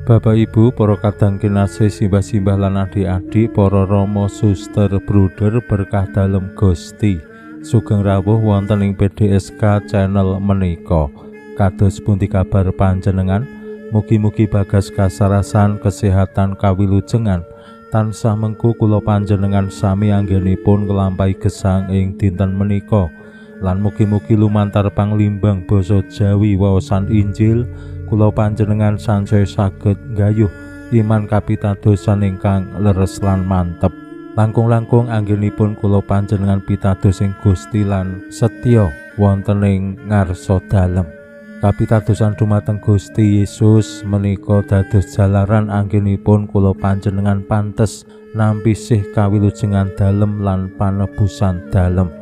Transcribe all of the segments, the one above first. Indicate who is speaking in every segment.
Speaker 1: Bapak Ibu, para kadang kinasih, simbah-simbah lan adik-adik, para rama, suster, bruder berkah dalem Gusti. Sugeng rawuh wonten ing PDSK channel menika. Kados pundi kabar panjenengan? Mugi-mugi bagas kasarasan, kesehatan, kawilujengan tansah mengku kula panjenengan sami anggenipun nglampahi gesang ing dinten menika. Lan mugi-mugi lumantar panglimbang basa Jawi waosan Injil kula panjenengan sansaya saged nggayuh iman kapitadosan ingkang leres lan mantep. Langkung-langkung anggenipun kula panjenengan pitados ing Gusti lan setya wonten ing ngarsa dalem. Kapitadosan dumateng Gusti Yesus menika dados jalaran anggenipun kula panjenengan pantes nampi sih kawilujengan dalem lan panebusan dalem.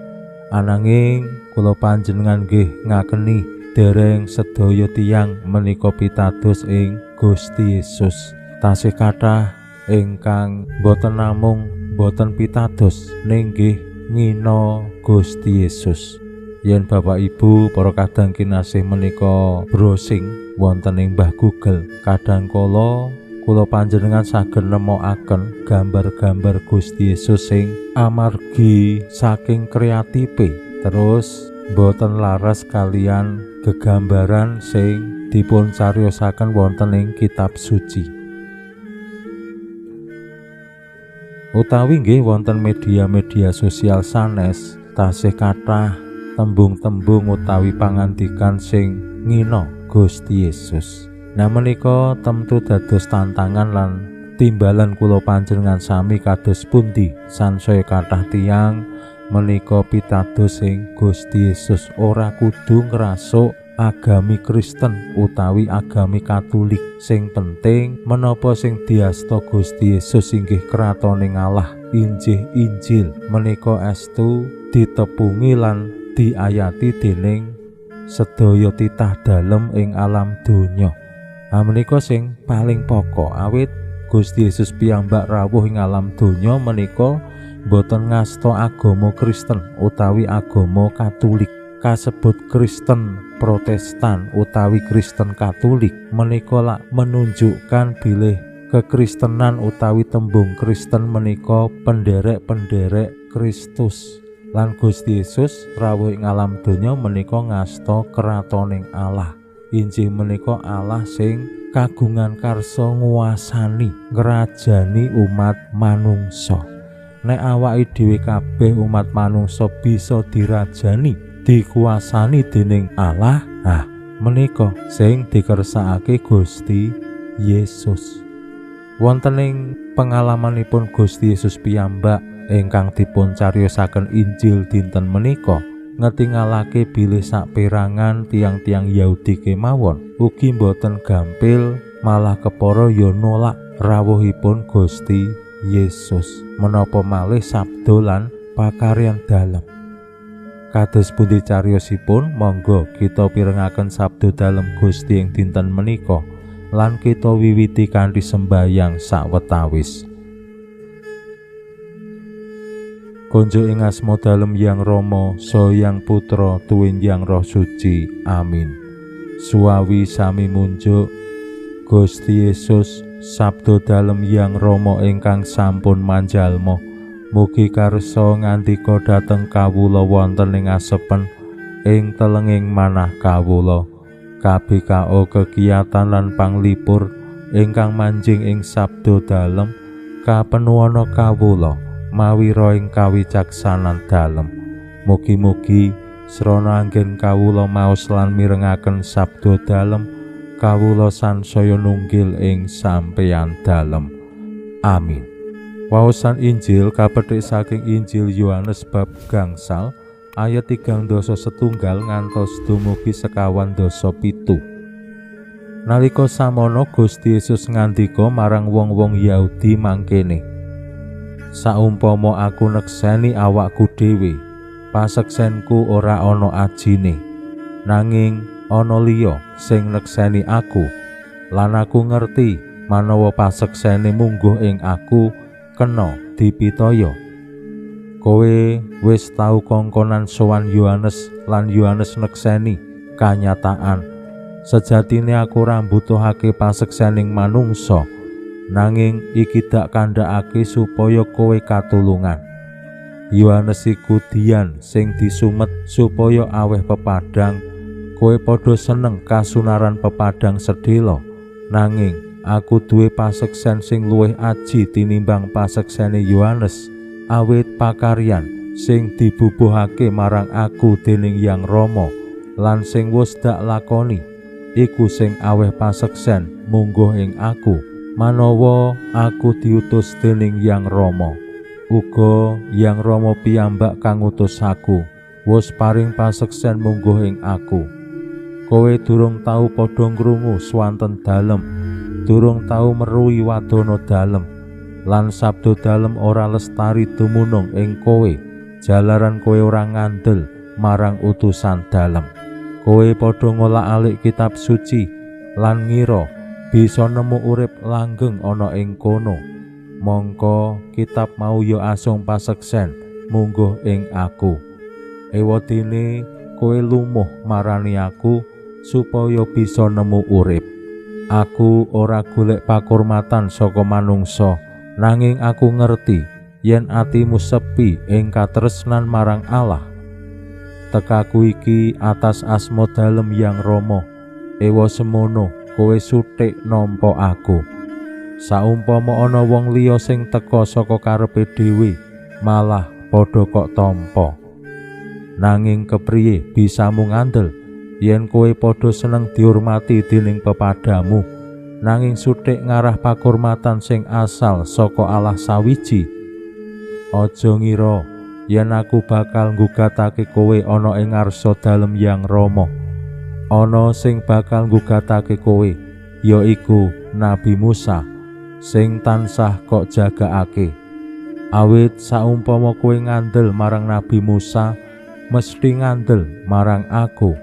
Speaker 1: Ananging kula panjenengan nggih ngakeni dereng sedaya tiyang menika pitados ing Gusti Yesus. Tasih kathah ingkang boten namung boten pitados ning nggih ngina Gusti Yesus. Yen Bapak Ibu para kadang kinasih menika browsing wonten ing Mbah Google, kadang kala kula panjenengan saged nemokaken gambar-gambar Gusti Yesus sing amargi saking kreatife terus boten laras kalian gegambaran sing dipun cariyosaken wonten ing kitab suci. Utawi nggih wonten media-media sosial sanes tasih kathah tembung-tembung utawi pangandikan sing ngina Gusti Yesus. Nah menika temtu dados tantangan lan timbalan kula panjenengan sami kados pundi sansaya kathah tiyang menika pitados ing Gusti Yesus ora kudu ngrasuk agami Kristen utawi agami Katolik. Sing penting menapa sing diasta Gusti Yesus inggih kratone Allah, injih Injil menika estu ditepungi lan diayati dening sedaya titah dalem ing alam donya. Ha menika sing paling pokok, awit Gusti Yesus piyambak rawuh ing alam donya menika boten ngasta agama Kristen utawi agama Katolik. Kasebut Kristen Protestan utawi Kristen Katolik menika lak menunjukkan bilih kekristenan utawi tembung Kristen menika penderek-penderek Kristus. Lan Gusti Yesus rawuh ing alam donya menika ngasta kratoning Allah. Injih menika Allah sing kagungan karsa nguasani, ngrajani umat manungsa. Nek awake dhewe kabeh umat manungsa bisa dirajani, dikuasani dening Allah, ah menika sing dikersakake Gusti Yesus. Wonten ing pengalamanipun Gusti Yesus piyambak ingkang dipun cariyosaken Injil dinten menika ngetingalake bilih saperangan tiang-tiang Yahudi kemawon ugi boten gampil, malah kepara ya nolak rawuhipun Gusti Yesus menapa malih sabda lan pakaryan dalem. Kados pundi cariyosipun, monggo kita pirengaken sabda dalem Gusti ing dinten menika lan kita wiwiti kanthi sembayang sawetawis. Konjuk ing asma dalem Yang Rama, saha Yang Putra, tuwin Yang Roh Suci. Amin. Suwawi sami munjuk Gusti Yesus, sabda dalem Yang Rama ingkang sampun manjalma, mugi karsa ngandika dhateng kawula wonten ing asepen ing telenging manah kawula. KBKO kekiyatan lan panglipur ingkang manjing ing sabda dalem kapenuwana kawula mawira ing kawicaksanan dalem. Mugi-mugi srana anggen kawula maos lan mirengaken sabda dalem, kawula sansaya nunggil ing sampeyan dalem. Amin. Waosan Injil kapethik saking Injil Yohanes bab 5 ayat 31 ngantos dumugi 47. Nalika samono Gusti Yesus ngandika marang wong-wong Yahudi mangkene, Saumpama aku nekseni awakku dhewe, paseksenku ora ana ajine. Nanging ana liya sing nekseni aku, lan aku ngerti manawa paseksene mungguh ing aku kena dipitaya. Kowe wis tau kongkonan sowan Yohanes lan Yohanes nekseni kanyataan. Sejatine aku ora mbutuhake paseksening manungsa, nanging iki dak kandhakake supaya kowe katulungan. Yohanes iku dian sing disumet supaya aweh pepadang. Kowe padha seneng kasunaran pepadang sedhela, nanging aku duwe paseksen sing luwih aji tinimbang paseksene Yohanes, awit pakaryan sing dibubuhake marang aku dening Yang Rama lan sing wis dak lakoni iku sing aweh paseksen mungguh ing aku manawa aku diutus dening Yang Rama. Uga Yang Rama piyambak kang ngutus aku wis paring paseksen mungguh ing aku. Kowe durung tau padha ngrungu swanten dalem, durung tau meruhi wadana dalem, lan sabda dalem ora lestari dumunung ing kowe, jalaran kowe ora ngandel marang utusan dalem. Kowe padha ngolak-alik kitab suci lan ngira bisa nemu urip langgeng ana ing kono. Mongko kitab mau ya asung paseksen mungguh ing aku. Ewadene kowe lumuh marani aku supaya bisa nemu urip. Aku ora golek pakurmatan saka manungsa, nanging aku ngerti yen atimu sepi ing katresnan marang Allah. Tekaku iki atas asma dalem Yang Rama. Ewa semono kowe suthik nampa aku. Saumpama ana wong liya sing teka saka karepe dhewe, malah padha kok tampa. Nanging kepriye bisamu ngandel yen kowe padha seneng dihormati dening pepadamu, nanging suthik ngarah pakurmatan sing asal saka Allah sawiji? Aja ngira yen aku bakal nggugatake kowe ana ing ngarsa dalem Yang Rama. Ana sing bakal nggugatake kowe, yaiku Nabi Musa sing tansah kok jagaake. Awit saumpama kowe ngandel marang Nabi Musa, mesti ngandel marang aku.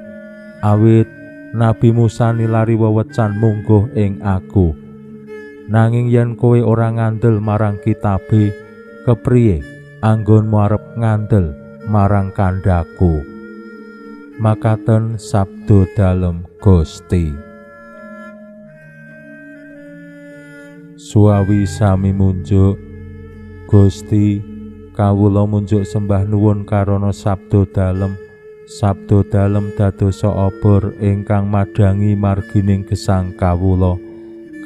Speaker 1: Awit Nabi Musa nilari wewecan mungguh ing aku. Nanging yen kowe ora ngandel marang kitabe, kepriye anggonmu arep ngandel marang kandhaku? Makaten sabda dalem Gusti. Suawi sami munjuk. Gusti, kawula munjuk sembah nuwun karana sabda dalem. Sabda dalem dadosa obor ingkang madhangi margining gesang kawula.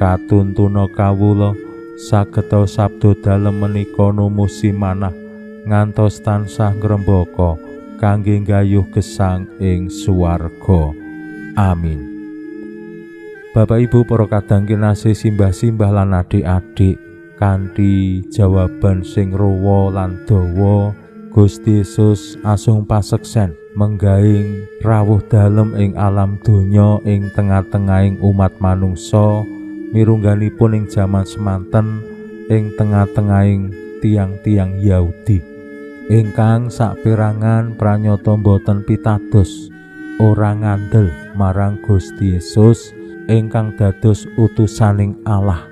Speaker 1: Katuntuna kawula sageta sabda dalem menika numusi manah ngantos tansah ngrembaka kangge nggayuh gesang ing swarga. Amin. Bapak Ibu para kadang kinasih, simbah-simbah lan adik-adik, kanthi jawaban sing ruwa lan dawa, Gusti Yesus asung paseksen menggaing rawuh dalem ing alam donya ing tengah-tengahing umat manungsa, mirungganipun ing jaman semanten ing tengah-tengahing tiang-tiang Yahudi ingkang saperangan pranyata boten pitados, ora ngandel marang Gusti Yesus ingkang dados utusaning Allah.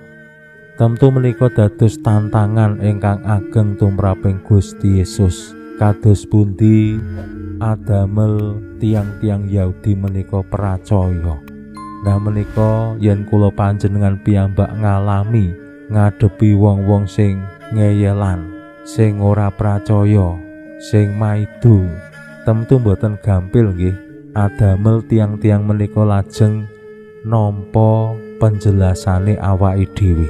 Speaker 1: Tentu menika dados tantangan ingkang ageng tumraping Gusti Yesus. Kados pundi adamel tiang-tiang Yahudi menika percaya. Nah menika yen kula panjenengan piyambak ngalami ngadepi wong-wong sing ngeyelan, sing ora percaya, sing maido, tentu mboten gampil nggih adamel tiang-tiang menika lajeng nampa penjelasane awake dhewe.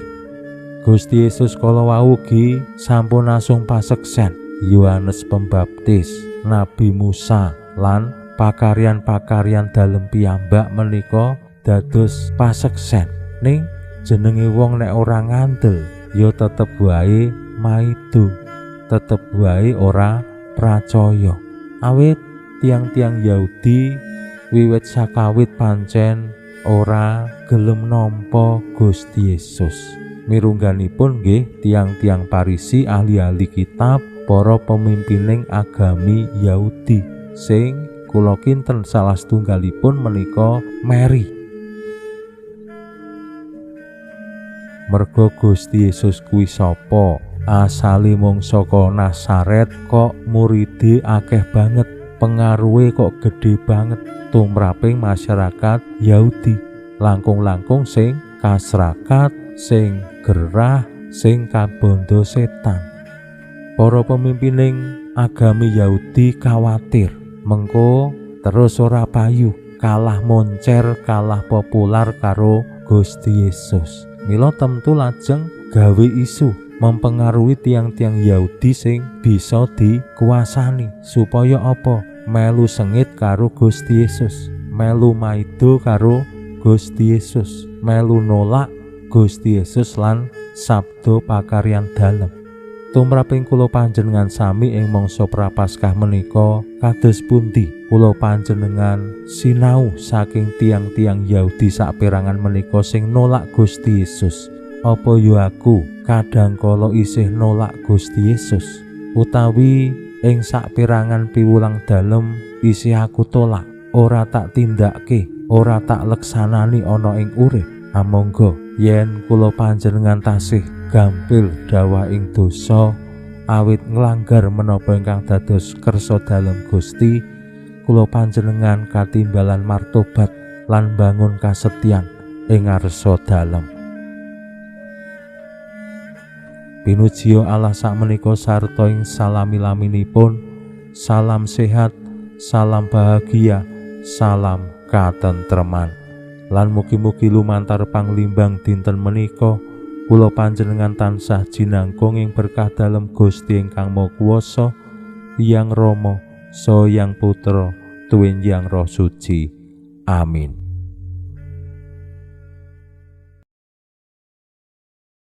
Speaker 1: Gusti Yesus kala wau ugi sampun asung paseksen Yohanes Pembaptis, Nabi Musa lan pakaryan-pakaryan dalem piyambak menika dados paseksen. Ning jenenge wong nek ora ngandel ya tetep wae maido, tetep wae ora pracaya. Awit tiang-tiang Yahudi wiwit sakawit pancen ora gelem nampa Gusti Yesus. Mirungganipun nggih tiang-tiang Parisi, ahli-ahli kitab, para pemimpining agami Yahudi sing kula kinten salah setunggalipun menika Mary. Merga Gusti Yesus kuwi sapa? Asale mung saka Nazaret kok muride akeh banget, pengaruhe kok gedhe banget tumraping masyarakat Yahudi, langkung-langkung sing kasrakat, sing gerah, sing kabondo setan. Para pemimpining agami Yahudi kawatir mengko terus ora payu, kalah moncer, kalah popular karo Gusti Yesus. Mila temtu lajeng gawe isu mempengaruhi tiang-tiang Yahudi sing bisa dikuasani supaya apa? Melu sengit karo Gusti Yesus, melu maido karo Gusti Yesus, melu nolak Gusti Yesus lan sabda pakaryan dalem. Tumraping kula panjenengan sami ing mangsa Prapaskah menika kados pundi kula panjenengan sinau saking tiang-tiang Yahudi saperangan menika sing nolak Gusti Yesus. Apa yo aku kadang kala isih nolak Gusti Yesus, utawi ing saperangan piwulang dalem isih aku tolak, ora tak tindakke, ora tak leksanani ana ing urip. Amangga yen kula panjenengan tasih gampil dawah ing dosa awit nglanggar menapa ingkang dados kersa dalem Gusti, kula panjenengan katimbalan martobat lan bangun kasetyan ing ngarsa dalem. Pinujiya Allah sakmenika sarta ing salami-laminipun. Salam sehat, salam bahagia, salam katentreman. Lan mugi-mugi lumantar panglimbang dinten menika kula panjenengan tansah jinangkung ing berkah dalem Gusti ingkang Maha Kuwasa, Hyang Rama, Saha Hyang Putra, tuwin Hyang Roh Suci. Amin.